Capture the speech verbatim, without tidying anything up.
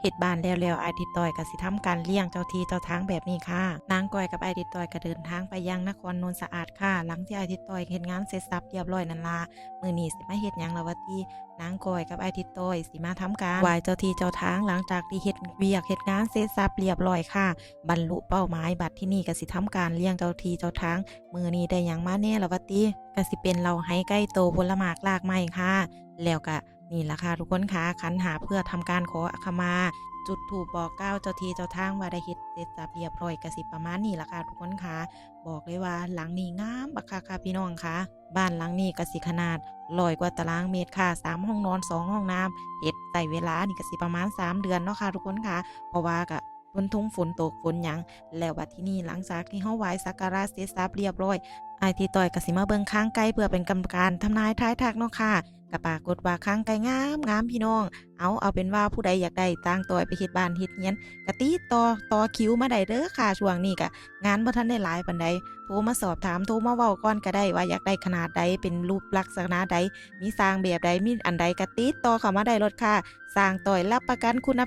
เฮ็ดบ้านแล้วแล้ว อ้ายทิดต่อยก็สิทำการเลี้ยงเจ้าที่เจ้าทางแบบนี้ค่ะ นางก้อยกับอ้ายทิดต่อยก็เดินทางไปยังนครโนนสะอาดค่ะ หลังที่อ้ายทิดต่อยเฮ็ดงานเสร็จสับเรียบร้อยนั่นล่ะ มื้อนี้สิมาเฮ็ดหยังล่ะวะติ นางก้อยกับอ้ายทิดต่อยสิมาทำการไหว้เจ้าที่เจ้าทาง หลังจากที่เฮ็ดเวียกเฮ็ดงานเสร็จสับเรียบร้อยค่ะ บรรลุเป้าหมาย บัดที่นี่ก็สิทำการเลี้ยงเจ้าที่เจ้าทาง มื้อนี้ได้หยังมาแน่ล่ะวะติ ก็สิเป็นเหล้าไหไก่โต ผลหมากรากไม้ค่ะ แล้วก็นี่ล่ะค่ะทุกคนค่ะ ขันห้าเพื่อทำการขอขมา จุดธูปบอกกล่าวเจ้าที่เจ้าทางว่าได้เฮ็ดเสร็จสับเรียบร้อย ก็สิประมาณนี้ล่ะค่ะทุกคนค่ะ บอกเลยว่าหลังนี้งามบักคักค่ะพี่น้องค่ะ บ้านหลังนี้ก็สิขนาดร้อยกว่าตารางเมตรค่ะ สามห้องนอน สองห้องน้ำ เฮ็ดใช้เวลานี่ก็สิประมาณสามเดือนเนาะค่ะทุกคนค่ะ เพราะว่าก็ทนทุกฝนตกฝนหยัง แล้วบัดที่นี่หลังจากที่เฮาไหว้สักการะเสร็จสับเรียบร้อย อ้ายทิดต่อยก็สิมาเบิ่งคางไก่เพื่อเป็นกรรมการทำนายทายทักเนาะค่ะ ก็ปรากฏว่าคางไก่งามงามพี่น้อง เอา เอาเป็นว่าผู้ใดอยากได้ตางต่อยไปเฮ็ดบ้านเฮ็ดเรือน ก็ติดต่อ ต่อคิวมาได้เด้อค่ะ ช่วงนี้ก็งานบ่ทันได้หลายปานใด โทรมาสอบถาม โทรมาเว้าก่อนก็ได้ว่าอยากได้ขนาดใด เป็นรูปลักษณะใด มีช่างแบบใด มีอันใดก็ติดต่อเข้ามาได้โลดค่ะ ช่างต่อยรับประกันคุณ